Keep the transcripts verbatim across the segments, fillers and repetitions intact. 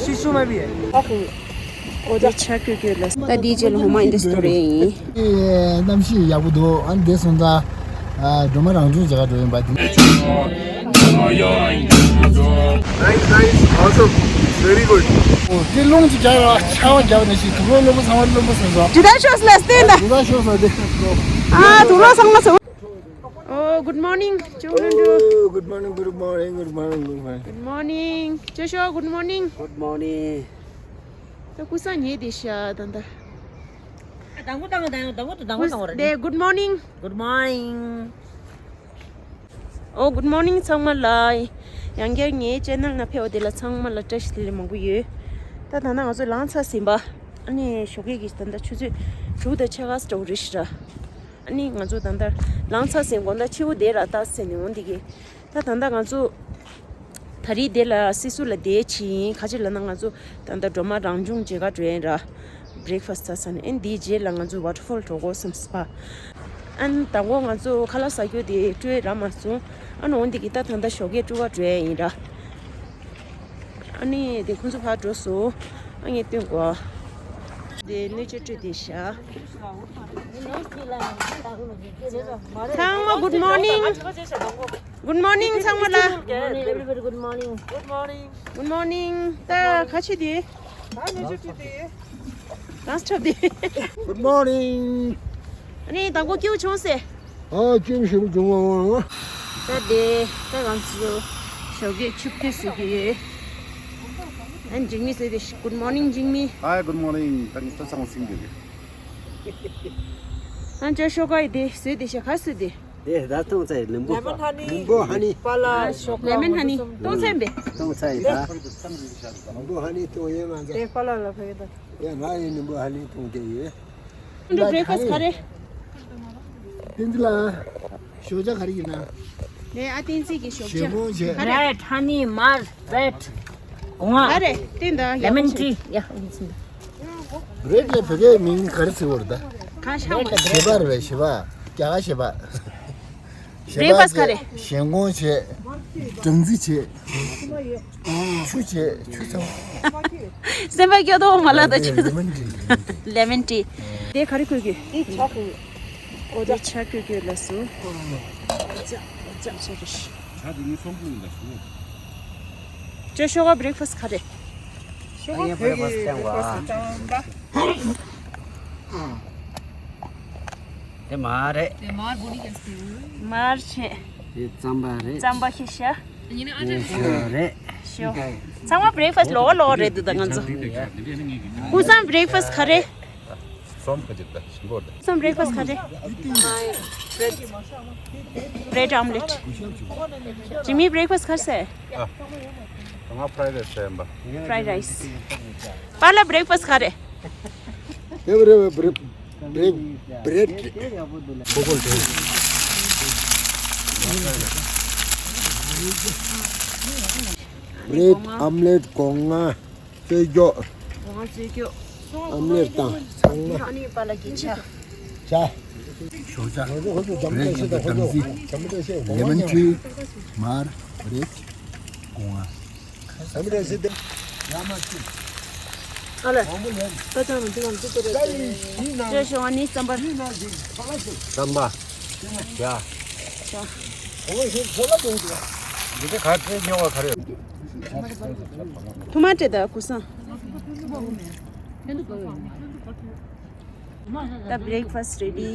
ཤི་ཤུ་མ་བི། ཨ་ཁུ། འོ་ད་ཆ་ཀྱོ་ཀྱོ་ལ། ད་དེའི་རྗེས་ལ་ཧོ་མ་ཨིན་ཌ་སི་ཊོ་རི་ཡིན། ཨེ་གནམ་གཤིས་ཡག་པོ་འདུག་ཨ་ནི་དེ་སོང་ཙང་། ཨ་སྒྲོལ་མ་རང་བྱུང་མཇལ་ཁ་འགྲོ་ཡིན་པ་འདི། Nice, nice, awesome, very good. ཨོ་དེ་རླུང་གི་རྒྱག་ར་ཆར་པ་རྒྱག་ནས་ཤི་དུག་ལོག་རློན་པོ་ཚང་མ་རློན་པོ་སོང་ཙང་། ཇི་ལྟར་ཤོག་ལ་སྟེ་ད། དུག་ལོག་ཤོར་སོང་སྟེ། ཨ་དུག་ལོག་ཚང་མ་སོང་། Oh, good morning, Chungdundu. Oh, good morning, good morning, good morning. Good morning, Joshua, good morning. Good morning. ད་ཀུ་སང་ཉེ་དེ་ཤ་ད་ད། དང་པོ་དང་པོ་དང་པོ་དང་པོ་དང་པོ་རེད། Good morning. Good morning. Oh, good morning ཚང་མ་ལ། ཡང་བསྐྱར་ངའི་ཆེ་ནལ་ནང་ཕེབས་པ་དེ་ལ་ཚང་མ་ལ་བཀྲ་ཤིས་བདེ་ལེགས་མང་པོ་ཡོད། ད་ད་ནང་ང་ཚོ་ལངས་ཚར་ཟིན་པ། ཨ་ནི་ཞོགས་ཀས་ཀྱི་ད་ད་ཆུ་ཚོད་དྲུག་དང་ཕྱེད་ཀ་ཙམ་རེད་ཤག་ཨ་ནི་ང་ཚོ་ད་ལྟ་ལངས་ཚར་ཟིན་དགོང་དག་ཕྱི་པོ་བསྡད་ར་ལྟ་ཟེར་ནས་འོང་འདི་གི། ད་ད་ལྟ་ང་ཚོ་ད་རེས་དེ་ལ་སི་སུ་ལ་བསྡད་ཕྱིན་ག་ཅི་ལབ་ན་ང་ཚོ་ད་ལྟ་སྒྲོལ་མ་རང་བྱུང་མཇལ་ཁ་འགྲོ་ཡིན་ར། བྷི་རེག་ཕ་སི་ཟ་ས་ནས་ཨན་འདིའི་རྗེས་ལ་ང་ཚོ་ཝ་ཊར་ཕོལ་འགྲོ་དགོས་བསམ་སི་པ། ཨན་དང་པོ་ང་ཚོ་ཁ་ལག་ཟ་རྒྱུ་དེ་སྤྲོད་རག་མ་སོང་། ཨན་འོང་འདི་གི་ད་ད་ལྟ་ཞོགས་ཀས་དྲུག་པ་འགྲོ་ཡ་ཡིན་ར། ཨ་ནི་དེ་ཁོང་ཚོ་ཕར་འགྲོ་སོང་། ཨ་ངས་སྟོན་གོ། དེ་སྣོད་ཆས་སྤྲོད་དེ་བཞག་ཚང་མ་good morning. Good morning ཚང་མ་ལ། Good morning, everybody, good morning. Good morning. Good morning. ད་ག་ཆེ་དེ། ད་སྣོད་ཆས་སྤྲོད་དེ། ད་སྟབས་བདེ། Good morning. ཨ་ནི་དང་པོ་སྐྱིད་པོ་བྱུང་ཟེར། ཨ་སྐྱིད་པོ་ཞེ་པོ་བྱུང་བ། ད་དེ་ད་ང་ཚོ་ཞོགས་ཀས་ཆུ་ཕུད་བཟོ་གི་ཡོད། ཨ་འཇིགས་མེད་ཟེར་དེ། Good morning འཇིགས་མེད། Hi, good morning. ད་ད་ཚང་མ་སིང་གི་རེད། ཨ་ཅོ་ཤོག་ཀ་ཡི་དེ་བཟོས་དེ་ཤ་ག་བཟོས་དེ། དེ་ད་སྟོང་ཚ་ཡི་ལིམ་བུ། Lemon honey. ལིམ་བུ་ཧ་ནི། པ་ལ། Lemon honey སྟོང་ཚ་ཡིན་པས། སྟོང་ཚ་ཡི་ད། ལིམ་བུ་ཧ་ནི་སྟོང་ཡོད་མ་ཚ། དེ་པ་ལ་ལ་ཕེ་ད། ཡ་ང་ཡི་ནིམ་བུ་ཧ་ནི་ཐུང་དེ་ཡོད། འདི་བྷི་རེག་ཕ་སི་ག་རེ། བསྟན་འཛིན་ལགས། ཞོགས་ཇ་ག་རེ་ཡིན་ན། ལས་ཨ་བསྟན་འཛིན་གྱི་ཞོགས་ཇ། ཞེ་མོ་བྱས། ག་རེ། བྷི་རེད་ཧ་ནི་མར་བྷི་རེད། གོང་ཨ། ག་རེ་བསྟན་ད་ཡག་པོ་ལེ་མོན་ཊི་ཡ། བྷི་རེད་ལ་བོད་སྐད་མིང་ག་རེ་ཟེར་བ་རེད་ད། གང་ཤ་མ་རེད། བྱེད་པ་རེད་བྱེད་པ། རྒྱ་གར་བྱེད་པ། བྷི་རེག་ཕ་སི་ག་རེ། ཞན་གོང་བྱས། སྦྲང་རྩི་བྱས། ཆུ་བྱས་ཆུ་ཚང་། སེམས་པ་སྐྱོ་དོག་མ་ལ་ད་ཆུ་ཚང་། ལེ་མོན་ཊི། ལེ་མོན་ཊི། དེ་ག་རེ་བསྐོལ་གི། དེ་ཆ་གི། འོ་ད་ཆ་བསྐོལ་གི་ལ་སུ། ཅ་ཅ་ཅ་རེ། ཆ་དེ་ངས་ཚོང་ཁུལ་ལ་ཞུ། ཅ་ཤོག་ག་བྷི་རེག་ཕ་སི་ག་རེ། ཤོག་ག་བོད་ཀྱི་བྷི་རེག་ཕ་སི་དང་པ། དེ་མར་རེད། དེ་མར་བོ་ནི་ཀྱང་སྟེ། མར་ཆེ། དེ་རྩམ་པ་རེད། རྩམ་པ་ཁྱི་ཤ། དེ་ཞོ་རེད། ཞོ། ཚང་མ་བྷི་རེག་ཕ་སི་ལོག་ལོག་རེད་འདུག་ད་ང་ཚོ། ཀུ་སང་བྷི་རེག་ཕ་སི་ག་རེ། སོམ་ཁ་ཅིག་ད་ཞིམ་པོ་རེད། ཀུ་སང་བྷི་རེག་ཕ་སི་ག་རེ། Bread omelette. ཇི་མི་བྷི་རེག་ཕ་སི་ག་རེ་ཟེར། ཨ། ང་ཕ་རའི་རའི་སི་ཟེར་ཡིན་པ། ཕ་རའི་རའི་སི། པཱ་ལགས་བྷི་རེག་ཕ་སི་ག་རེ། Every break, break, bread. Bread, omelette, སྒོ་ང་། རྩེ་སྐྱོག་ང་རྩེ་སྐྱོག་ཨོམ་ལེ་ཊི་དང་ཚང་མ། ཨ་ནི་པཱ་ལགས་ཀྱི་ཆ། ཆ། ཞོགས་ཇ། བྷི་རེག་ཕ་སི་དང་སྦྲང་རྩི། ལེ་མོན་ཊི། མར། བྷི་རེག་སྒོ་ང་། ཨ་ལེ། ད་ཅང་མི་འདུག་གམ་འདུག་གི་རེད། ཅོ་ཤོག་ཨ་ནི་རྩམ་པ། རྩམ་པ། ཡ། འདི་ག་ཚོད་ཉོ་བ་ག་རེ། ཐུ་མ་ཏྲེ་ད་ཀུ་སང་། ད་བྷི་རེག་ཕ་སི་རེ་ཌི།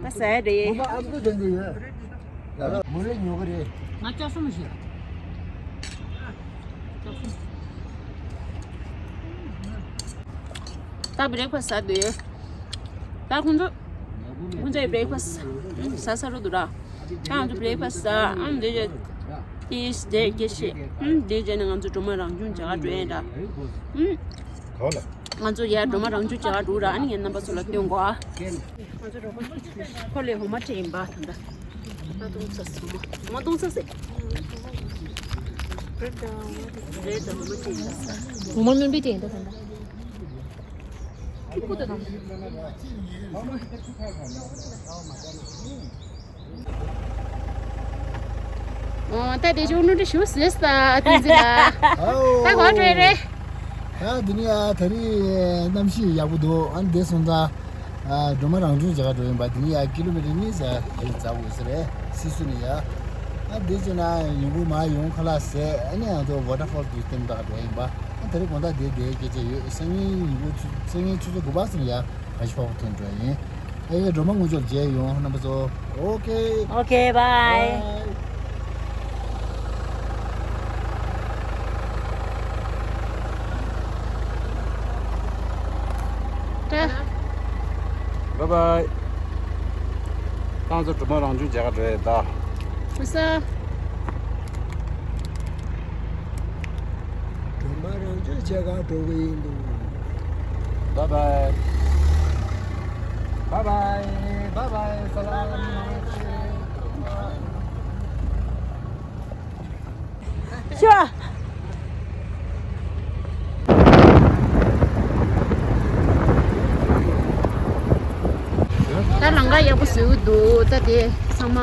ད་ཟ་ཡ་རེད། ད་བྷི་རེག་ཕ་སི་ཟ་འདོད། ད་ཁོང་ཚོ། ཁོང་ཚོས་བྷི་རེག་ཕ་སི་ཟ་ས་རུ་འདུག་ར། ད་ང་ཚོ་བྷི་རེག་ཕ་སི་ཟ། ཨ་འདི་རྗེས། དེ་དེ་རྗེས་ནས་ང་ཚོ་སྒྲོལ་མ་རང་བྱུང་མཇལ་ཁ་འགྲོ་ཡས་འདྲ། ཨུམ། ག་ལ། ང་ཚོ་ཡར་སྒྲོལ་མ་རང་བྱུང་མཇལ་ཁ་འགྲོ་ར། ཨ་ནི་ངས་རྣམ་པ་ཚོ་ལ་སྟོན་གོ་ཨ། ཁོ་ལས་འོ་མ་སྤྲད་ཡིན་པ་ད་ལྟ། ད་བཏུང་ཚར་སོང་། འོ་མ་བཏུང་ཚར་སོང་། འོ་མ་སྨན་པས་སྤྲད་ཡིན་ད་ད་ལྟ། ཨོ། ད་དེ་ཅུང་ནུ་འདྲ་ཞུ་ཟེར་ས་ཏིང་ཙི་ལ། ཨའོ། ད་གོ་བྲོས་རེད། ད་དེ་ནི་ཡ་ད་རིང་གནམ་གཤིས་ཡག་པོ་འདུག་ཨ་ནི་དེ་སོང་ཙང་། ཨ། སྒྲོལ་མ་རང་བྱུང་མཇལ་ག་འགྲོ་ཡིན་པ། དེ་ནི་ཡ་ཀི་ལོ་མི་ཊར་གཉིས་ཙམ་ཞིག་འཛེགས་དགོས་ས་རེད། སིད་སུ་ནས་ཡ། ཨ་དེ་བྱས་ན་ཡོང་གི་མ་ཡོང་ཁ་ལག་ཟས། ཨ་ནི་ང་ཚོ་ཝ་ཊར་ཕོལ་དེ་སྟེང་དག་འགྲོ་ཡིན་པ། ཨ་ད་རིང་དགོང་དག་དེ་དེ་སྐད་ཆ་ཡོད། སང་ཉིན་ཉིན་གུང་ཆུ་སང་ཉིན་ཆུ་ཚོད་དགུ་པ་ཙམ་ཡ་ག་ཤོག་ཐོན་འགྲོ་ཡིན། ཨ་ཡེ་སྒྲོལ་མ་དངོས་ཕྱོགས་མཇལ་ཡོང་རྣམ་པ་ཚོ། ཨོ་ཁེ། ཨོ་ཁེ། བྷའི། བྷའི། ཏྲ། བྷའི་བྷའི། ཏང་ཙུ་སྒྲོལ་མ་རང་བྱུང་མཇལ་ག་འགྲོ་ཡས་ད། ཧུ་ས། སྒྲོལ་མ་རང་བྱུང་མཇལ་ག་འགྲོ་གི་ཡིན་འདུག་བྷའི་བྷའི། བྷའི་བྷའི། བྷའི་བྷའི། ས་ལམ། ཤོ། ད་ལམ་ཁ་ཡག་པོ་བཟོས་འདུག་ད་དེ་ཚང་མ་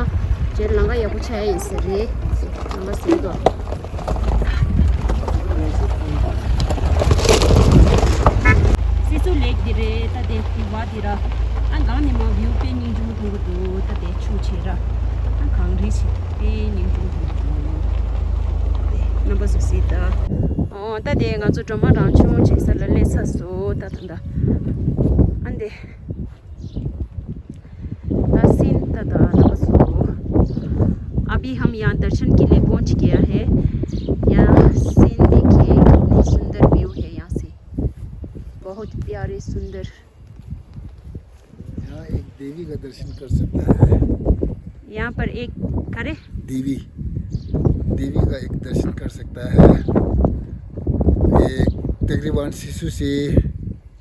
རྗེས་ལམ་ཁ་ཡག་པོ་ཆགས་ཡིན་ས་རེད། ལམ་ཁ་བཟོས་འདུག་སི་སུ་ལེག་འདི་རེད། ད་དེ་དེ་བ་དེ་ར། ཨ་གང་ནས་མ་བིའུ་དཔེ་སྙིང་རྗེ་མོ་མཐོང་གི་འདུག་ད་དེ་ཆུ་ཆེ་ར། ཨ་གངས་རི་ཆེ་དཔེ་སྙིང་རྗེ་མོ་མཐོང་གི་འདུག་རྣམ་པ་ཚོ་གཟིགས་ད། ཨོ་ད་དེ་ང་ཚོ་སྒྲོལ་མ་རང་བྱུང་མཇལ་ས་ལ་སླེབས་ཚར་སོང་ད་ད་ད། ཨ་འདི། ད་སིན་ད་ད་ད་སོ། अभी हम यहाँ दर्शन के लिए पहुँच गया है। यहाँ सीन देखिए, कितनी सुंदर व्यू है यहाँ से। बहुत प्यारे सुंदर। यहाँ एक देवी का दर्शन कर सकता है। यहाँ पर एक, अरे? देवी, देवी का एक दर्शन कर सकता है। ये तकरीबन सिसु से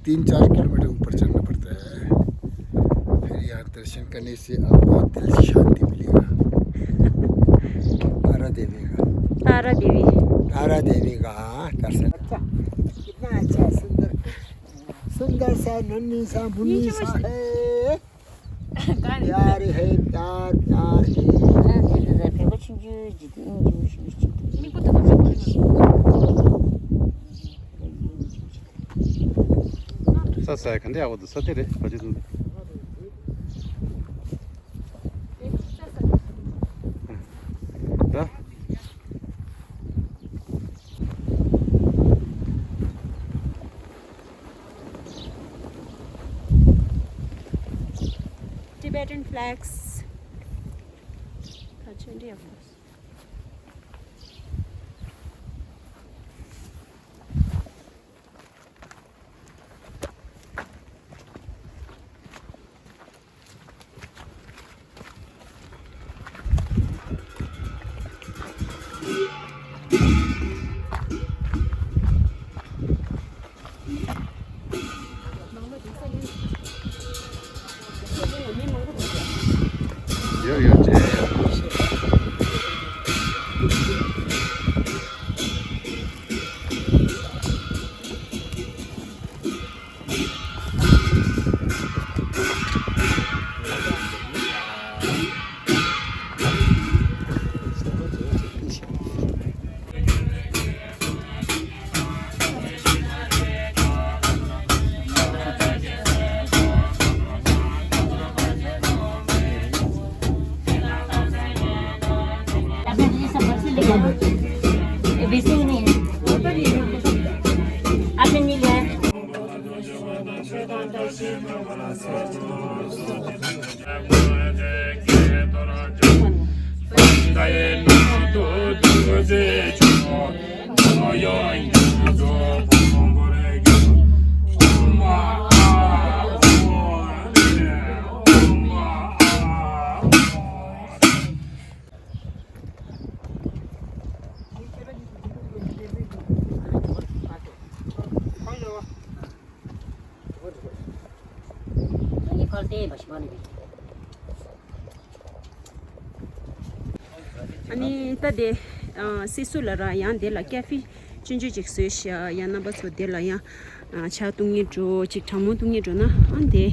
तीन चार किलोमीटर ऊपर चढ़ना पड़ता है। फिर यहाँ दर्शन करने से आपको दिल शांति मिलेगा। तारा देवी का। तारा देवी। तारा देवी का दर्शन। अच्छा, कितना अच्छा, सुंदर, सुंदर सा, नन्ही सा, मुन्नी सा है। प्यार है, प्यार, प्यार है। ས་ས་ག་འདྲ་ཡག་པོ་འདུག་ས་དེ་རེད། ག་ཅི་འདུག་ད། Tibetan flags. ད་ཆོས་འདི་ཡག་པོ། ཡོད་ཡོད་ཅེས། आपने नहीं लिया है। ཨ་ནི་ད་དེ་ཨ་སི་སུ་ལ་ར་ཡང་དེ་ལ་ཀེ་ཧྥེ་ཆུང་ཆུང་ཅིག་བཟོས་ཤག་ཡང་རྣམ་པ་ཚོ་དེ་ལ་ཡང་ཨ་ཇ་བཏུང་ནས་འགྲོ། ཅིག་གྲང་མོ་བཏུང་ནས་འགྲོ་ན། ཨ་དེ་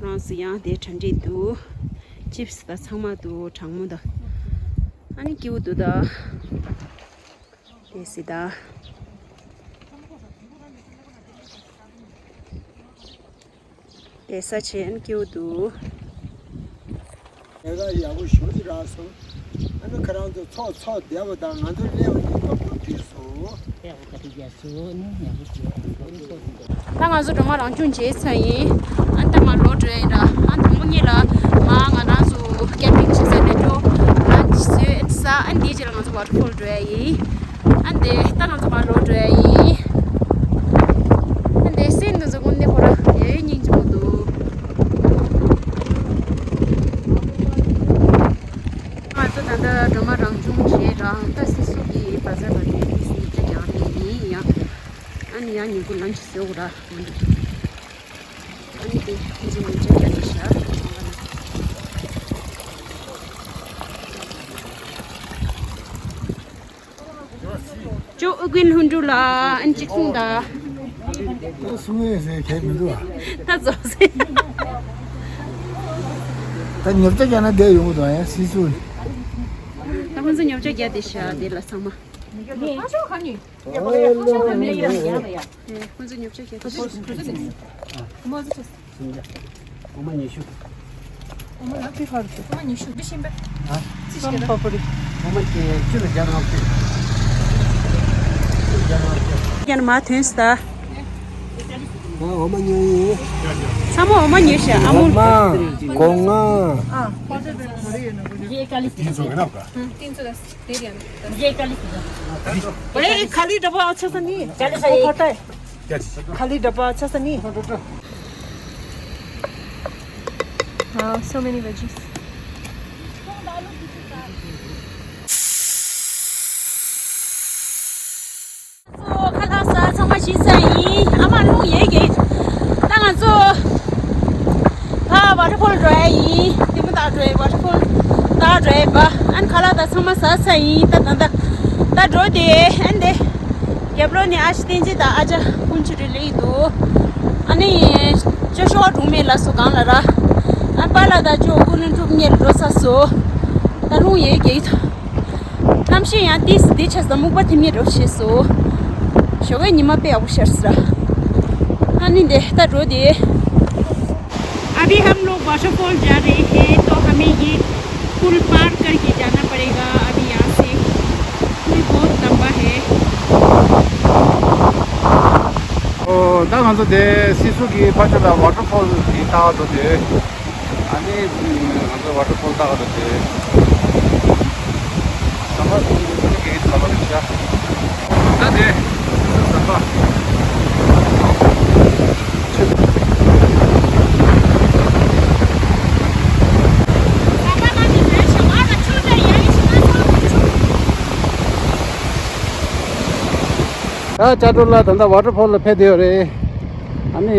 རང་སུ་ཡང་དེ་གྲ་སྒྲིག་འདུག་ཅིབ་སི་དང་ཚང་མ་འདུག་གྲང་མོ་དང་། ཨ་ནི་སྐྱིད་པོ་འདུག་ད། དེ་སི་ད། དེ་ས་ཆེན་སྐྱིད་པོ་འདུག་ལས་ཀ་ཡག་པོ་ཞེ་པོ་ཅིག་རག་སོང་། ཨ་ནི་ཁྱེད་རང་ཚོ་ཚོགས་ཚོགས་བསྡད་པ་དང་ང་ཚོ་སླེབས་པ་དེ་ཐོབ་ཐུབ་བྲིས་སོང་། ད་ང་ཚོ་སྒྲོལ་མ་རང་སྐྱོང་བྱས་ཚར་ཡིན། ཨ་ད་ང་ལོག་འགྲོ་ཡིན་ར། ཨ་དང་པོ་ཉིད་ལ་མ་ང་རང་ཚོ་ཀེམ་པིང་བྱེད་ས་ནས་འགྲོ། ལན་ཅི་བཟོས་ཨ་ནི་ཟ། ཨ་འདིའི་རྗེས་ལ་ང་ཚོ་ཝ་ཊར་ཕོལ་འགྲོ་ཡ་ཡིན། ཨ་འདི་ད་ང་ཚོ་མ་ལོག་འགྲོ་ཡ་ཡིན། ཨ་འདི་སེམས་འདི་ཚོ་དངོས་གནས་ཁོ་ར་ཡ་ཡོད་སྙིང་རྗེ་མོ་འདུག་ང་ཚོ་ད་ལྟ་སྒྲོལ་མ་རང་སྐྱོང་བྱས་ར། ད་སི་སུ་གི་བ་ཛར་ལ་དེ་སི་སི་ཉིས་བརྒྱ་རྒྱག་རེད་ཡིན་ཡང་། ཨ་ནི་ཡང་ཉིན་གུང་ལན་ཅི་བཟོ་དགོས་ར་མ་འདུག་ཨ་ནི་དེ་ཁོང་ཚོ་ཉིས་བརྒྱ་རྒྱག་རེད་ཤག་ཅོ་ཨུ་རྒྱན་ལྷུན་གྲུབ་ལ་ཨན་གཅིག་གསུངས་དང་། ད་གསུང་ངེས་ཟེར་གལ་མི་འདུག་ཨ། ད་རྫོགས་ཟེར། ད་ཉོ་ཆ་རྒྱག་ན་བསྡད་ཡོང་གི་འདུག་ཨ། ཡང་སྲིད་ཚུགས། ད་ཁོང་ཚོ་ཉོ་ཆ་རྒྱག་བསྡད་ཤག་དེ་ལ་ཚང་མ། ཨ་ཁོང་ཚོ་ཉོ་ཆ་རྒྱག་བསྡད་ཤག་འོ་མ་ཉི་ཤུ། འོ་མ་ཉི་ཤུ། འོ་མ་ལ་ཁྲི་ཧར་ཏེ། འོ་མ་ཉི་ཤུ་འདི་ཤིང་པས། ཨ། ཙི་ཤི་ཀེ་ན། འོ་མ་ཀེ་ཅི་ལ་རྒྱ་ནག་ཏེ། ཅི་ལ་རྒྱ་ནག་ཏེ། རྒྱ་ནག་མ་ཐོན་སྟ། ཨ། འོ་མ་ཉོ་ཡིན། ཚང་མ་འོ་མ་ཉོས་ཤག་ཨ་མུལ། འོ་མ། སྒོ་ང་། ཨ། ཏིན་ཚོ་གི་ནག་ག་ཏིན་ཚོ་ག་ཏིན་ཚོ་ག་ཨེ། ཁ་ལི་འདྲ་པོ་ཨ་ཆ་ས་ནི། ཁ་ལི་འདྲ་པོ་ཨ་ཆ་ས་ནི། Wow, so many veggies. ཁ་ལག་ཟ་ཚང་མ་ཞིག་ཟ་ཡིན། ཨ་མ་རླུང་ཡལ་གི། ད་ང་ཚོ་ཕ་ཝ་ཊར་ཕོལ་འགྲོ་ཡ་ཡིན། དེ་མོ་ད་འགྲོ་ཡ་ཝ་ཊར་ཕོལ་ད་འགྲོ་ཡ་པ། ཨན་ཁ་ལག་ད་ཚང་མ་ཟ་ཚར་ཡིན། ད་ད་ད་ད་འགྲོ་དེ་ཨན་དེ། རྒྱབ་ལོགས་ནས་ཨ་ཞེ་བསྟན་འཛིན་དང་ཨ་ཅག་ཀུན་གྱི་རི་ལེགས་འདུག་ཨ་ནི་ཅོ་ཤོ་བ་སྒྲུང་མེད་ལ་སོ་གང་ལ་ར། ཨ་པ་ལ་ད་ཅོ་ཀུན་ལ་འགྲུབ་ཉེར་འགྲོ་ས་སོ། ད་རླུང་ཡལ་གི་ད། གནམ་གཤིས་ཡང་ཏིས་འདི་ཆ་ས་སྨུག་པ་ཐིམ་ཉེར་འགྲོ་ཤེས་སོ། ཞོགས་ཀའི་ཉི་མ་དཔེ་ཡག་པོ་ཤར་སི་ར། ཨ་ནི་འདི་ད་འགྲོ་དེ། अभी हम लोग वाटरफॉल जा रहे हैं, तो हमें ये पुल पार करके जाना पड़ेगा। अभी यहाँ से पुल बहुत लंबा है। ཨོ། ད་ང་ཚོ་དེ་སི་སུ་གི་ཕ་ཆུ་ལ་ཝ་ཊར་ཕོལ་གི་ལྟ་ག་འགྲོ་དེ། ཨ་ནི་ང་ཚོ་ཝ་ཊར་ཕོལ་ལྟ་ག་འགྲོ་དེ། ཟམ་པ་ཀུན་ཀུན་གྱི་ཟམ་པ་རེད་ཤག་ད་དེ་ཟམ་པ། ད་ཅ་ཀྲོ་ལ་ད་ལྟ་ཝ་ཊར་ཕོལ་ལ་ཕེབས་བསྡད་ཡོད་རེད། ཨ་ནི།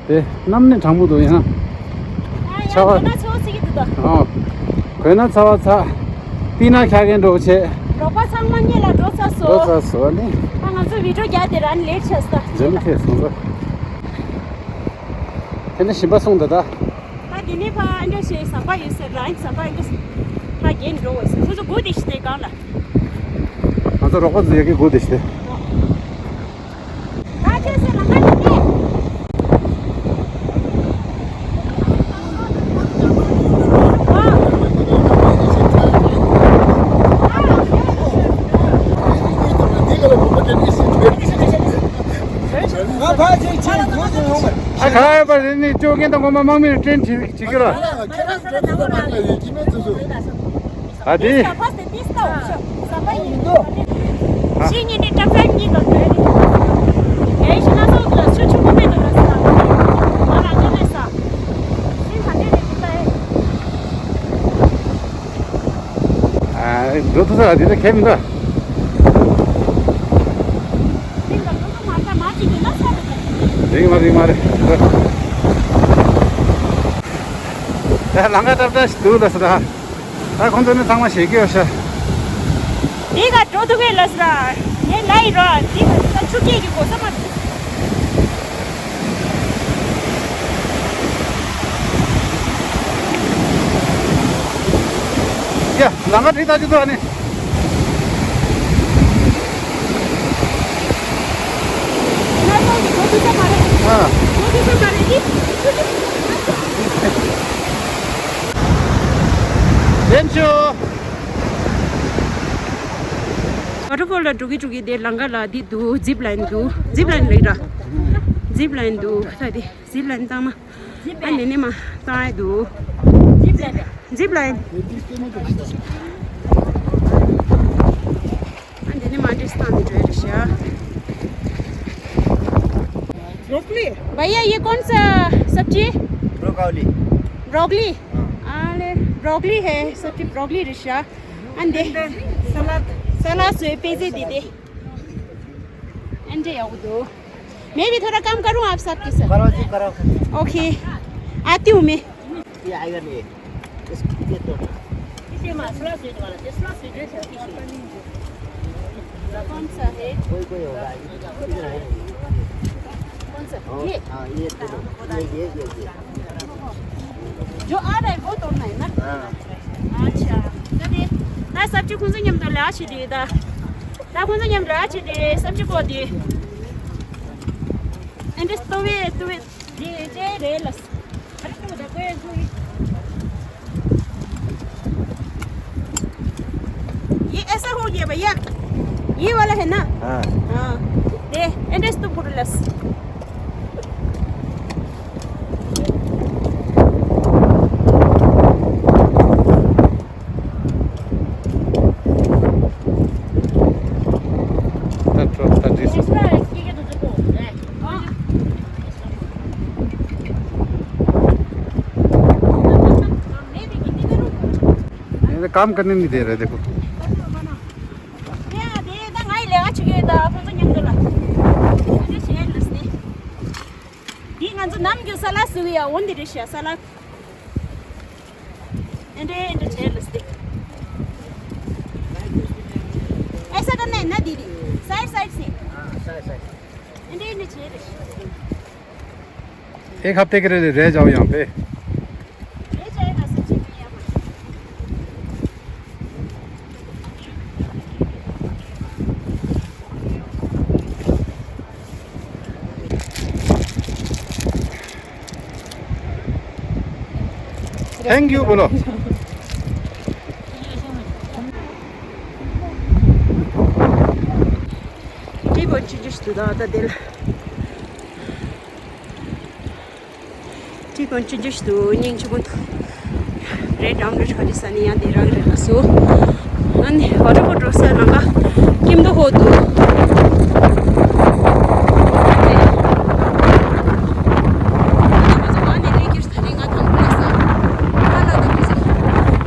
དེ་གནམ་ནི་གྲང་མོ་འདུག་ཡང་། ཨ་ཡ། ཚ་བ། དགོས་ན་ཚ་བ་ཚིག་གི་འདུག་ད། ཨོ། དགོས་ན་ཚ་བ་ཚ། སྤིན་ནག་འཁྱག་མཁན་འགྲོ་བྱེད། རོགས་པ་ཚང་མ་སྔོན་ལ་འགྲོ་ཚར་སོང་། འགྲོ་ཚར་སོང་ཨ་ནི། ད་ང་ཚོ་བི་ཌིའོ་རྒྱག་དེ་རང་ལེཊ་ཆགས་སོང་། ཇེ་ལི་ཁེ་སོང་ཚོ། དེ་ནས་ཞིམ་པ་སོང་ད་ད། ད་དེ་ནས་ཕ་ཨ་འདྲ་ཞིག་ཟམ་པ་ཡོད་ཟེར་རང་ཟམ་པ་ཨ་འདྲ་ཕ་རྒྱན་འགྲོ་བས་ཟེར་ཁོ་ཚོ་སྒུག་བསྡད་ཤི་དེ་གང་ལ། ང་ཚོ་རོགས་པ་ཚོ་ཡ་གི་སྒུག་བསྡད་ཤི་དེ། ཨ་ཁ་ཡོད་པ་རེད་ནི་ཅོ་རྒན་དང་ངོ་མ་དམག་མི་ལ་ཀྲེན་བྱེད་ཀྱི་ར། ཨ་དེ། ཕ་སྟེ་ཏིས་ཏོ་ཤོ། ཟམ་པ་ཡིན་འདུག་ཤི་ཉིན་ནི་ཏྲ་ཕྲན་གཉིས་ལ་འགྲོ་ཡ་རེད། ངའི་ཤི་ན་སོགས་ལ་ཆུ་ཆུ་མོ་མེད་འདུག་ལ་ས། ང་རང་ཅོ་ནས་ས། ཤིང་ཁ་ནས་རེད་འདུག་ལ། ཨ། འགྲོ་ཐུབ་ས་ལ་དེ་འདྲ་གལ་མི་འདུག་ཤིང་ཁ་འགྲོ་ཐུབ་མ་ས་མ་ཅིག་ཡིན་ན་ས་རེད། རིང་མ་རིང་མ་རེད། ད་ལམ་ཁ་ཏག་ཏག་ཞིག་འདུག་ལ་ས་ད། ད་ཁོང་ཚོ་ནི་ཚང་མ་ཞེད་ཀྱི་ཡོད་ཤག་འདི་ག་འགྲོ་ཐུབ་ཀྱི་ལ་ས། ངས་ལ་ཡི་རོ་འདི་ག་ས་ཆུ་སྐྱེས་ཀྱི་གོ་ས་མ་འདུག་ད་ ལམ་ཁ་ཁྲིད་ད་ཅི་ཐུབ་ཨ་ནི། ཨ། ལེན་ཆུ། ཝ་ཊར་ཕོལ་ལ་འགྲོ་གི་འགྲོ་གི་དེ་ལམ་ཁ་ལ་འདི་འདུག་ཛིབ་ལའིན་འདུག་ཛིབ་ལའིན་ལེགས་ར། ཛིབ་ལའིན་འདུག་ད་དེ་ཛིབ་ལའིན་བཏང་ན། ཨ་ནི་ནི་མ་བཏང་ཡ་འདུག་ཛིབ་ལའིན། ཨ་འདི་ནི་མ་འདྲེས་བཏང་ནི་འགྲོ་ཡ་རེད་ཤག་ལོ་ཀླི། भैया, ये कौन सा सब्जी है? ब्रोकोली। ब्रोकोली? हाँ। अरे, ब्रोकोली है, सब्जी ब्रोकोली रिशा। अंडे। सलाद। सलाद से पेजे दे दे। अंडे यार दो। मैं भी थोड़ा काम करूँ आप सबके साथ। करो जी, करो। ओके। आती हूँ मैं। ये आएगा नहीं। इसको ये तोड़ना। इसे मसला स्वीट वाला, ये स्वीट है, सर, किसी। कौन सा है? कोई, कोई होगा, इधर है। कौन सा? और, ये? हाँ, ये तो, ये, ये, ये, ये। जो आ रहा है, वो तोड़ना है ना? हाँ। अच्छा, तो दे, ना सब्जी कौन सा ཉམས་དང་ལ་ཆི་དེ་ད། ད་ཁོང་ཚོ་མཉམ་ར་ཆི་དེ་སབ་ཅི་པོ་དེ། ཨེ་འདྲ་ཏོ་བེ་ཏོ་བེ། ये जे रेलस। अरे तू उधर कोई कोई। ये ऐसा हो गया भैया। ये वाला है ना? हाँ। हाँ। दे, एंडेस तो बुडलस। ये तो काम करने नहीं दे रहे, देखो। འདི་ང་ཚོ་ནམ་རྒྱུན་ས་ལ་ཟུག་ཡ་འོ་འདི་རེད་ཤག་ས་ལ། ཨེ་འདྲ་ཨེ་འདྲ་བྱས་ལ་སྟེ། ऐसा करना है ना दीदी? साइड साइड से। हाँ, साइड साइड। ཨེ་འདྲ་ཨེ་འདྲ་བྱས་ལ་སྟེ། एक हफ्ते के लिए रह जाओ यहाँ पे। ले जाएगा सच्ची में यहाँ पर। थैंक यू बोलो। ཁྲི་དཀོན་ཆེན་ཅིག་ཏུ་ད་ད་དེ་ལ། ཁྲི་དཀོན་ཆེན་ཅིག་ཏུ་སྙིང་རྗེ་མོ་འདུག་རེད་འགྲམ་རེད་ཁ་ཅི་ས་ནི་ཡང་དེ་རང་རེད་ལ་སོ། ཨ་ནི་ཝ་ཊར་ཕོལ་འགྲོ་ས་ནང་ག་ཀིམ་དོ་ཧོ་འདུག་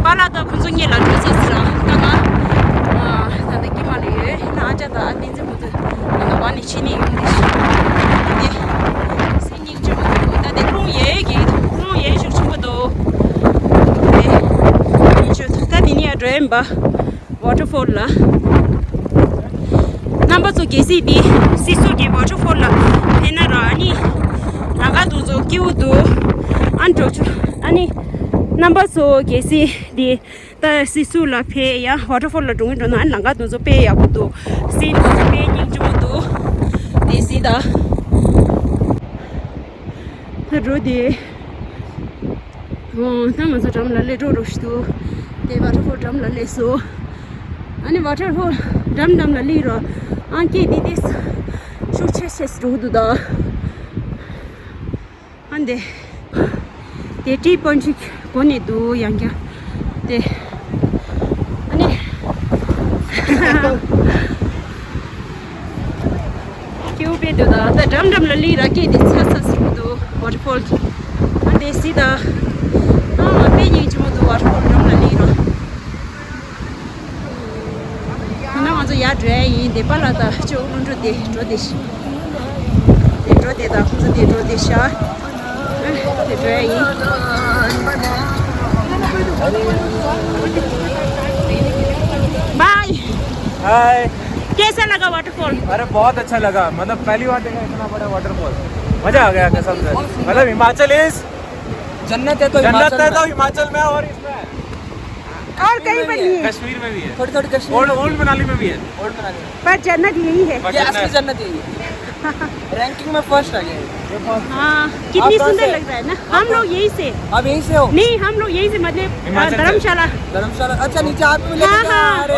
པཱ་ལགས་དང་ཁོང་ཚོ་གཉིས་ལ་འགྲོ་ས་ཟེར་ར་ད་ང་ད་ལྟ་ཀི་མ་ལ་ཡོད་ན་ཨ་ཅག་དང་ཨ་བསྟན་འཛིན་ཁོང་ཚོ་ང་ད་བ་ནས་ཕྱི་ནས་ཡོང་གི་ཞིག་དེ་སེམས་སྙིང་རྗེ་མོ་འདུག་ད་དེ་ཀློང་ཡས་ཀྱི་ཀློང་ཡས་ཤུགས་ཆེན་པོ་འདུག་དེ་ཉིན་ཆོས་ད་དེ་ནས་ཡར་འགྲོ་ཡིན་པ། ཝ་ཊར་ཕོལ་ལ། རྣམ་པ་ཚོ་གལ་སྲིད་འདི་སི་སུ་གི་ཝ་ཊར་ཕོལ་ལ་ཕེབས་ན་ར་ཨ་ནི་ལམ་ཁ་དེ་ཚོ་སྐྱིད་པོ་འདུག་ཨ་འགྲོ་ཆུ་ཨ་ནི་རྣམ་པ་ཚོ་གལ་སྲིད་འདི་ད་སི་སུ་ལ་ཕེབས་ཡ་ཝ་ཊར་ཕོལ་ལ་འགྲོ་གི་འགྲོ་ན་ཨ་ནི་ལམ་ཁ་དེ་ཚོ་དཔེ་ཡག་པོ་འདུག་སི་སུ་དཔེ་སྙིང་རྗེ་མོ་འདུག་དེ་སྲིད་ད། ད་འགྲོ་དེ། ཨོ། ད་ང་ཚོ་འགྲམ་ལ་སླེབས་འགྲོ་འགྲོ་ཞིག་འདུག་དེ་ཝ་ཊར་ཕོལ་འགྲམ་ལ་སླེབས་སོང་། ཨ་ནི་ཝ་ཊར་ཕོལ་འགྲམ་འགྲམ་ལ་སླེབས་རོགས། ཨང་ཀི་དེ་དེ་ཤུགས་ཆེ་ཆེ་འགྲོ་གི་འདུག་ད། ཨ་འདི། དེ་ཏི་པོན་ཅིག་གོ་ནས་འདུག་ཡང་བསྐྱར། དེ། ཨ་ནི། སྐྱིད་པོ་དཔེ་འདུག་ད་ད་འགྲམ་འགྲམ་ལ་སླེབས་ར་སྐད་དེ་ཚ་ཚ་ཟེར་གི་འདུག་ཝ་ཊར་ཕོལ་གྱི། ཨ་དེ་སྲིད་ད། ཨ་དཔེ་སྙིང་རྗེ་མོ་འདུག་ཝ་ཊར་ཕོལ་འགྲམ་ལ་སླེབས་ར། ད་ང་ཚོ་ཡར་འགྲོ་ཡ་ཡིན། དེ་པཱ་ལགས་དང་ཅོ་ཀླུ་འགྲོ་དེ་འགྲོ་དེ་ཤི། དེ་འགྲོ་དེ་དང་ཁོང་ཚོ་དེ་འགྲོ་དེ་ཤ། དེ་འགྲོ་ཡ་ཡིན། बाय। हाय। कैसा लगा वाटरफॉल? अरे बहुत अच्छा लगा, मतलब पहली बार देखा इतना बड़ा वाटरफॉल। मजा आ गया कसम से। मतलब हिमाचल इज जन्नत है तो जन्नत हिमाचल है में। तो हिमाचल में और इसमें। और कहीं पर नहीं है। कश्मीर में भी है। थोड़ी थोड़ी कश्मीर ओल्ड, ओल्ड मनाली में भी है। ओल्ड मनाली में। पर जन्नत यही है। ये असली जन्नत यही है। रैंकिंग में फर्स्ट आ गया। हाँ। कितनी सुंदर लग रहा है ना। हम लोग यहीं से। आप यहीं से हो? नहीं, हम लोग यहीं से, मतलब, हिमाचल से। धर्मशाला। धर्मशाला। अच्छा, नीचे आप भी मिलेंगे हाँ, क्या? हाँ। अरे।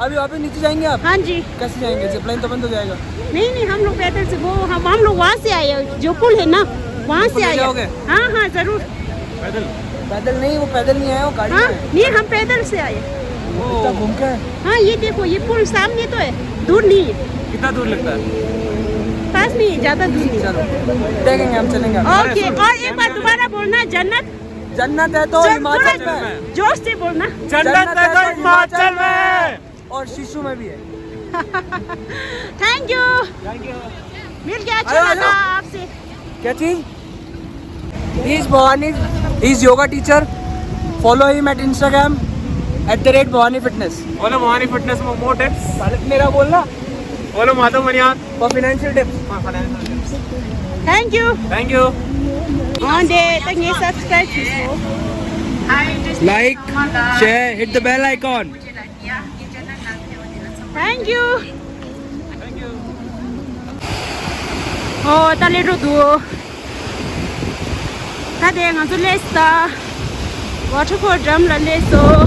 अभी वापस नीचे जाएंगे आप? हाँ जी। कैसे जाएंगे? जिप लाइन तो बंद हो जाएगा। नहीं, नहीं, हम लोग पैदल से, वो हम हम लोग वहाँ से आए हैं, जो पुल है ना, वहाँ से आए हैं। हाँ, हाँ, जरूर। पैदल? पैदल नहीं, वो पैदल नहीं आया, वो गाड़ी हाँ, में। नहीं, हम पैदल से आए। इतना घूम के? हाँ, ये देखो, ये पुल सामने तो है, दूर नहीं है। कितना दूर लगता है? पास में ही, ज़्यादा दूर नहीं। चलो, देखेंगे, हम चलेंगे। ओके। और एक बार दोबारा बोलना, जन्नत। जन्नत है तो हिमाचल में। जोर से बोलना। जन्नत है तो हिमाचल में। और शिशु में भी है। Thank you. मिल गया, अच्छा लगा आपसे। क्या चीज? He is Bhavani, he is yoga teacher. Follow him at Instagram at the rate Bhavani Fitness. Follow Bhavani Fitness for more tips. मेरा बोलना। Follow Madhav Maniar for financial tips. Thank you. Thank you. हाँ दे, तक ये सब्सक्राइब कीजिए। Like, share, hit the bell icon. Thank you. ཨོ་ད་ལས་འགྲོ་འདུག་ད་དེ་ང་ཚོ་སླེབས་ད། ཝ་ཊར་ཕོལ་འགྲམ་ལ་སླེབས་སོང་།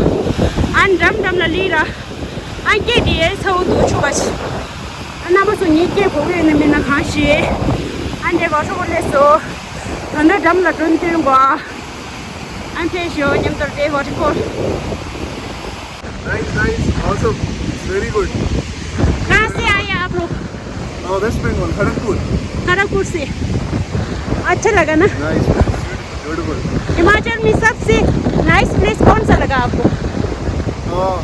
ཨ་འགྲམ་འགྲམ་ལ་སླེབས་ར། ཨ་སྐད་དེ་ཚ་བོ་འདུག་ཆུ་བ་ཞིག་ཨ་རྣམ་པ་ཚོ་ངའི་སྐད་གོ་གི་ཡོད་ན་མེད་ན་གང་ཤེས། ཨ་འདྲེ་ཝ་ཊར་ཕོལ་སླེབས་སོང་། ད་ལྟ་འགྲམ་ལ་འགྲོ་འདོད་འགོ། ཨ་ཕེབས་ཤོག་མཉམ་དུ་དེ་ཝ་ཊར་ཕོལ། Nice, nice, awesome. It's very good. कहाँ से आए आप लोग? Uh, West Bengal, Kharagpur. Kharagpur से। अच्छा लगा ना? Nice, nice, beautiful. हिमाचल में सबसे नाइस प्लेस कौन सा लगा आपको? Uh,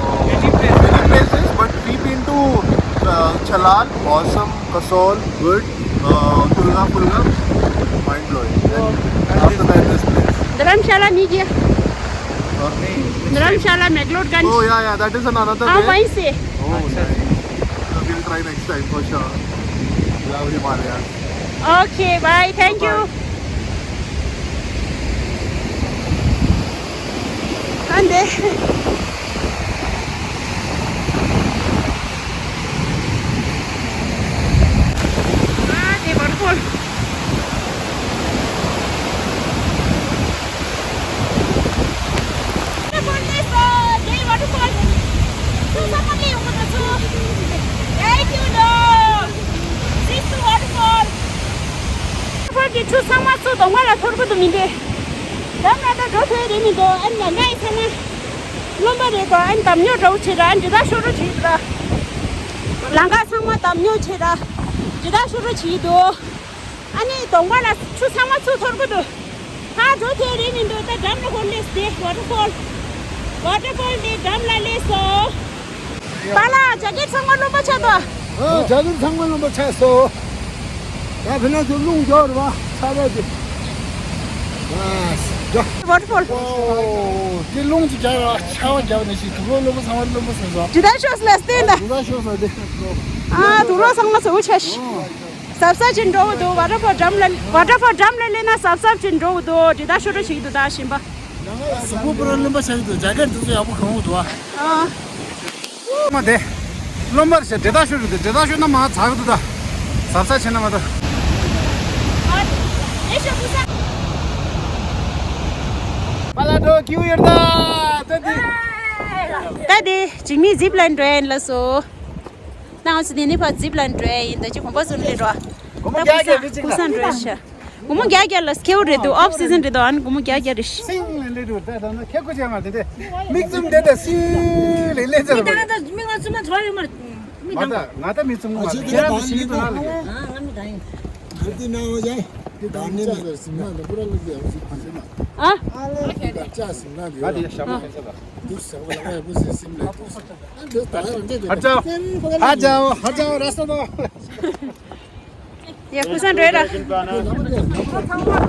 uh, many places, but we've been to uh, Chalal, awesome. Kasol, good. Uh, Tulga Pulga, mind blowing. Then after that, this place. धर्मशाला नहीं गया। Uh, नहीं, next time. Dharamshala McLeodganj. Oh, yeah, yeah, that is another हाँ, way. वहीं से। Oh, nice. So we'll try next time for sure. Love Himalayas. Okay, bye. Thank you. Bye. ཨ་འདེ། ཨ་དེ་ཝ་ཊར་ཕོལ། ཝ་ཊར་ཕོལ་ལས་སོ། དེ་ཝ་ཊར་ཕོལ། ཆུ་ཚང་མ་ལས་ཡོང་གི་འདུག་ཆུ། Thank you, Lord. This is waterfall. ཝ་ཊར་ཕོལ་གྱི་ཆུ་ཚང་མ་ཚུར་གདོང་པ་ལ་འཐོར་གི་འདུག་མི་འདུག་འགྲམ་ལ་ད་འགྲོ་ཐུབ་ཡ་རེད་མི་འདུག་ཨ་ནི་ལ་ང་ཡི་ཚང་མ་རློན་པ་རེད་དོ། ཨ་ནི་འདམ་རྙོག་འདྲ་བོ་བྱེད་ར། ཨ་ནི་འདི་དག་ཤོར་འགྲོ་བྱེད་འདུག་ལམ་ཁ་ཚང་མ་འདམ་རྙོག་བྱེད་ར། འདི་དག་ཤོར་འགྲོ་བྱེད་འདུག་ཨ་ནི་གདོང་པ་ལ་ཆུ་ཚང་མ་ཚུར་འཐོར་གི་འདུག་ཧ་འགྲོ་ཐུབ་ཡ་རེད་མི་འདུག་ད་འགྲམ་ལ་ཧོར་སླེབས་ཏེ་ཝ་ཊར་ཕོལ། ཝ་ཊར་ཕོལ་དེ་འགྲམ་ལ་སླེབས་སོང་། པཱ་ལགས་ཇེ་ཀེཊ་ཚང་མ་རློན་པ་ཆགས་འདུག་ཨ། ཇེ་ཀེཊ་ཚང་མ་རློན་པ་ཆགས་སོང་། ད་ཕི་ན་ཚོ་རླུང་རྒྱག་རེད་པ། ཚ་བས་ཀྱི། ཝ་ཊར་ཕོལ། ཨོ། དེ་རླུང་ཅིག་རྒྱག་རེད་པ། ཆར་པ་རྒྱབ་ནས་ཤི། དུག་ལོག་རློན་པ་ཚང་མ་རློན་པ་སོང་ཟོ། ཇི་ལྟར་ཤོག་སི་ལ་སྟེ་ན། དུག་ལོག་ཤོག་སོང་དེ། ཨ་དུག་ལོག་ཚང་མ་ཚོ་འུ་ཆ་ཤི། གཟབ་གཟབ་ཅིག་འགྲོ་འདུག་ཝ་ཊར་ཕོལ་འགྲམ་ལ། ཝ་ཊར་ཕོལ་འགྲམ་ལ་སླེབས་ན་གཟབ་གཟབ་ཅིག་འགྲོ་འདུག་ཇི་ལྟར་ཤོག་འགྲོ་ཞིག་འདུག་ད་ཞིམ་པ། གཟུགས་པོ་པུ་ར་རློན་པ་ཆགས་ཀྱི་འདུག་ཇེ་ཀེཊ་དེ་ཚོ་ཡག་པོ་གོན་དགོས་འདུག་ཨ། ཨ། མ་དེ། རློན་པ་རེད་ཤག་འདྲེ་ཐག་ཤོར་རེད་འདུག་འདྲེ་ཐག་ཤོར་ན་མ་ཚ་གི་འདུག་ད། གཟབ་གཟབ་བྱས་ན་མ་ད། པཱ་ལགས་འགྲོ་ཁྱེའུ་ཡོད་ད། ད་དེ། ད་དེ་འཇིགས་མེད་ཛིབ་ལ་ཡིན་འགྲོ་ཡ་ཡིན་ལགས་སོ། ད་ང་ཚོ་དེ་ནས་ཕར་ཛིབ་ལ་ཡིན་འགྲོ་ཡ་ཡིན། ད་ཅི་གོམ་པ་ཚོ་ནས་འགྲོ། སྒོར་མོ་བརྒྱ་བརྒྱ་རེད་ཅིག་ལ། ཀུ་སང་འགྲོ་ཡ་ཤག་སྒོར་མོ་བརྒྱ་བརྒྱ་ལ་སྐྱེལ་རེད་འདུག་ཨོཕ་སི་ཛན་རེད་འདུག་ཨ་ནི་སྒོར་མོ་བརྒྱ་བརྒྱ་རེད་ཤག་སིང་ལེ་ལེ་འགྲོ་ད་ད་ན་ཁེ་ཁུ་ཅན་མ་དེ་དེ་མིག་བཙུམ་དེ་ད་སིང་ལེ་ལེ་ཚར་བ། མིག་ང་བཙུམ་མ་ཚོར་ཡོད་མ་རེད། མི་མ་ད་ང་ད་མིག་བཙུམ་མ་ཁྱེད་རང་ཚོ་ཞིག་ཏུ་ན་ལ་ཡོད། ང་ང་མི་ད་ཡིན། ང་དེ་ན་བ་ཡ་དེ་ད་ནི་ནི་ཅག་སིང་ན་ད་པུ་ར་ལ་དེ་ཡ་ཅིག་ཕ་ཤེ་ན། ཨ། ཅག་སིང་ན་དེ་ང་དེ་ཡ་ཤ་མོ་ཁ་ཤ་ད། དུ་ས་བ་ལ་ཡ་བུ་སི་སིང་ལེ་དུ་ས། ཨ་འདི་ད་ཡ་འདི་ཧ་ཅང་ཧ་ཅང་ཧ་ཅང་ར་ས་ད། ཡ་ཀུ་སང་འགྲོ་ཡ་ར།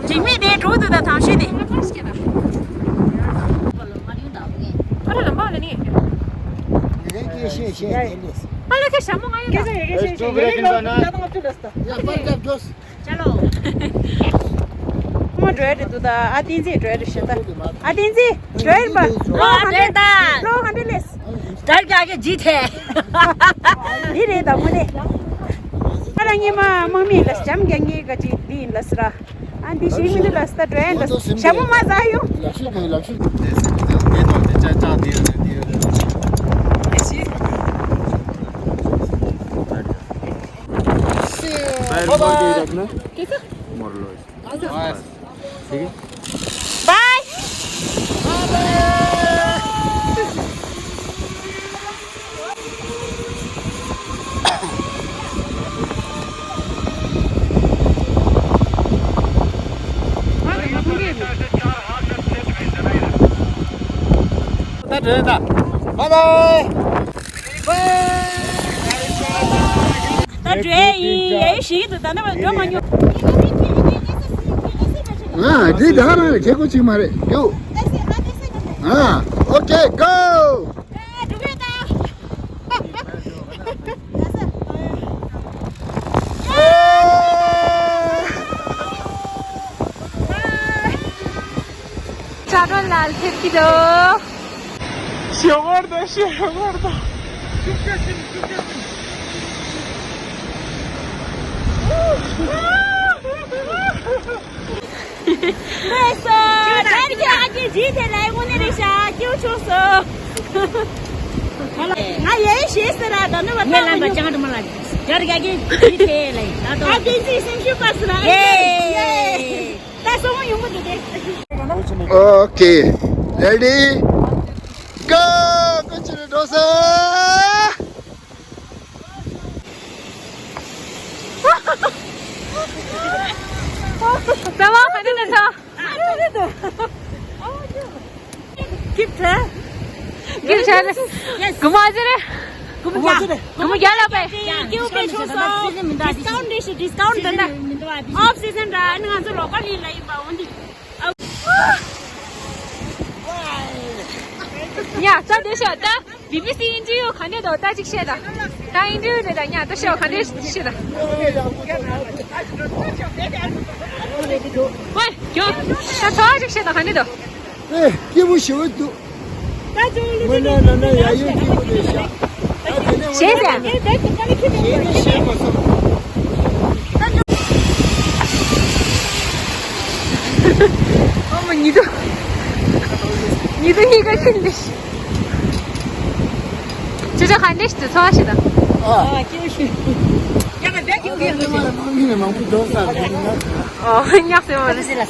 འཇིགས་མེད་དེ་འགྲོ་འདུག་ད་ཐང་ཤེས་དེ། ཨ་ར་ལམ་པ་ལ་ནི། ཨ་ལ་ཁེ་ཞྭ་མོ་ང་ཡོད་ད། ཡ་པར་རྒྱབ་འགྲོ། ཅ་ལོ། མ་ འགྲོ་ཡ་རེད་འདུག་ད། ཨ་བསྟན་འཛིན་འགྲོ་ཡ་རེད་ཤག་ད། ཨ་བསྟན་འཛིན་འགྲོ་ཡ་རེད་པ། ལོ་ཧན་ཌེ་ཌི་ད། ལོ་ཧན་ཌེ་ཌི་ལེས། ད་རྒྱ་གི་ཇི་ཐེ། འདི་རེད་ད་དངོས་གནས། ཨ་ར་ངེ་མ་དམག་མི་ལ་འཇམ་རྒྱ་ངེ་ག་ཅིག་འདི་ཡིན་ལ་ཟེར། ཨ་འདི་ཞིག་མི་འདུག་ལ་ཟེར་ད་འགྲོ་ཡ་ལ་ཞྭ་མོ་མ་ཟ་ཡོང་། ལག་ཤུ་གང་ལག་ཤུ། དེ་དང་དེ་ཅག་ཅག་དེ་ཡོད་རེད་དེ་ཡོད་རེད། Bye bye. Bye. Bye bye. ད་འགྲོ་ཡིན། ཡ་ཡི་ཞིག་ཏུ་ད་ནི་འགྲོ་མ་མྱོང་། ཨ་འདི་ད་རང་རེད། ཁྱེད་ཁོ་གཅིག་མ་རེད། ཡོ། ཨ་ཨོ་ཀེ་གོ། ཆ་རོ་ལ་ལྷེབ་ཀྱི་འདུག་ཞེ་བར་དང་ཞེ་བར་དང་། ལོས་སོ། ད་རྒྱ་གི་ཇི་དེ་ལ་དངོས་གནས་རེད་ཤག་སྐྱིད་ཆུང་སོ། ང་ཡེ་ཤེས་ཟེར་ར་ད་ནི་བ་ངས་ལམ་པ་ཅང་དུ་མ་ལ་རྒྱ་རྒྱ་གི་ཇི་དེ་ལ་ད་དོ། ཨ་དེ་ཅི་སེམས་ཤུགས་པ་སུ་ལ། ཡེ། ད་སོང་ཡོང་གི་འདུག་སྟེ། Okay, ready, go. ཀུ་ཅི་རེ་འགྲོ་ས། ད་བ་ག་ནས་ད་ད། Keep track. Keep track. Yes. Yes. Come on, Jere. Come on, Jere. Come on, Jere. Give me shoes. Discount this, discount the off season. Yeah, so this is the B B C interview ག་འདྲ་འདུག་ད་ཅིག་བཤད་དང་། ད་interview རེད་ད། ཉ་ད་ཤོག་ག་འདྲ་བཤད་དང་། ཝེ་ཡོ། ད་ཚོ་ཅིག་བཤད་དང་། ག་འདྲ་འདུག་ཨེ་སྐྱིད་པོ་ཞེ་པོ་འདུག་དངོས་གནས་ན་ན་ཡ་ཡོད་སྐྱིད་པོ་རེད་ཤག་ད་དེ་ནས་ཞེས་ཟེར། ཞེས་ནས་ཞེས་མ་སོང་། ཨ་མ་ཉི་དུ། ཉི་དུ་གཉིས་ཀ་ཁྱིམ་འདི། ཅི་ཅི་ག་འདྲ་ཞིག་ཏུ་ཚོར་བ་ཞིག་དང་། ཨ། ཨ་སྐྱིད་པོ་ཞིག་ཡ་ང་འདྲ་སྐྱིད་པོ་ཡོད་ཟེར། ཨོ་ཉག་ཟེར་བ་རེད།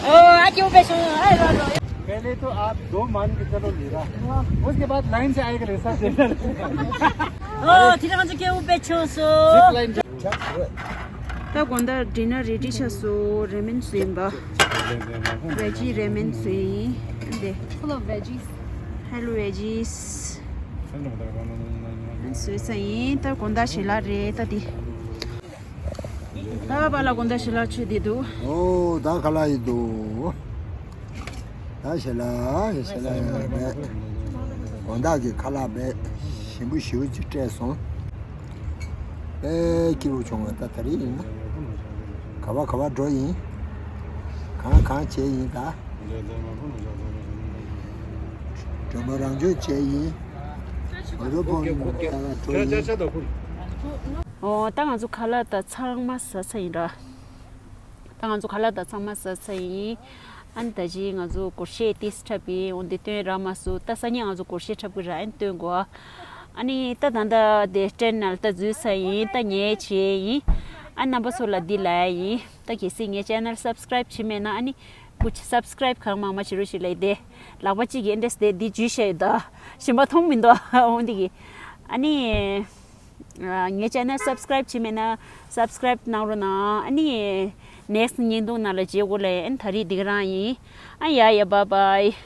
ཨོ་ཨ་སྐྱིད་པོ་བྱུང་། ཨ་རོ་རོ། पहले तो आप दो मान के चलो ले रहा, उसके बाद लाइन से आएगा रेसा देना। ཨོ་དེ་རིང་ང་ཚོ་སྐྱིད་པོ་བྱུང་སོང་། ད་དགོང་དག་dinner ready ཆགས་སོང་། རེ་མན་བཟོས་ཡིན་པ། Veggie ramen བཟོས་ཡིན། འདི། Full of veggies. Hello veggies. བཟོས་ཚར་ཡིན། ད་དགོང་དག་ཞལ་ལག་རེད་ད་འདི། ད་བ་ལ་དགོང་དག་ཞལ་ལག་མཆོད་བསྡད་འདུག་ཨོ་ད་ཁ་ལག་ཡིན་འདུག་ད་ཞལ་ལག་ཞལ་ལག་ཡོད་རེད། དགོང་དག་གི་ཁ་ལག་བས་ཞིམ་པོ་ཞེ་པོ་ཅིག་སྤྲད་སོང་། དཔེ་སྐྱིད་པོ་བྱུང་བ། ད་ད་རེས་ཡིན་ན་ག་བ་ག་བ་འགྲོ་ཡིན། གང་གང་བྱས་ཡིན་ད། མགྲོན་པོ་རང་སྐྱོང་བྱས་ཡིན། ང་ཚོ་ཕོ་ད་ག་འགྲོ་ཡིན། ཨོ་ད་ང་ཚོ་ཁ་ལག་ད་ཚང་མ་ཟ་ཚར་ཡིན་ར། ད་ང་ཚོ་ཁ་ལག་ད་ཚང་མ་ཟ་ཚར་ཡིན། ཨ་ནི་ད་ཅི་ང་ཚོ་སྒོར་གཞས་ཏིས་འཁྲབ་ཡིན། འོ་འདི་སྟོན་རག་མ་སོང་། ད་སང་ཉིན་ང་ཚོ་སྒོར་གཞས་འཁྲབ་གི་ར། ཨ་ནི་སྟོན་དགོས། ཨ་ནི་ད་ད་ད་དེ་ཊེན་ནལ་ད་འཛུལ་ཚར་ཡིན། ད་ཉལ་བྱས་ཡིན། ཨ་རྣམ་པ་ཚོ་ལ་འདི་ལབ་ཡིན། ད་གལ་སྲིད་ངའི་ཅེ་ནལ་སབ་སི་ཀ་རའིབ་བྱེད་མེད་ན་ཨ་ནི་ཀུ་ཆ་སབ་སི་ཀ་རའིབ་གང་མང་མང་བྱེད་རོགས་ཞེས་ལབ་དེ། ལག་པ་གཅིག་གིས་འདྲེས་དེ་འདི་འཇུས་བྱས་ཡོད་ད། གཞན་པ་མཐོང་མི་འདུག་འོ་འདི་གི། ཨ་ནི། ངའི་ཅེ་ནལ་སབ་སི་ཀ་རའིབ་བྱས་མེད་ན་སབ་སི་ཀ་རའིབ་གནང་རོགས་གནང་། ཨ་ནི་ནེག་སི་ཊི་བརྙན་ཐུང་ནང་ལ་མཇལ་དགོས་ལེ། ཨ་ནི་ད་རེས་འདི་ག་རང་ཡིན། ཨ་ཡ་ཡ་བཱའི་བཱའི།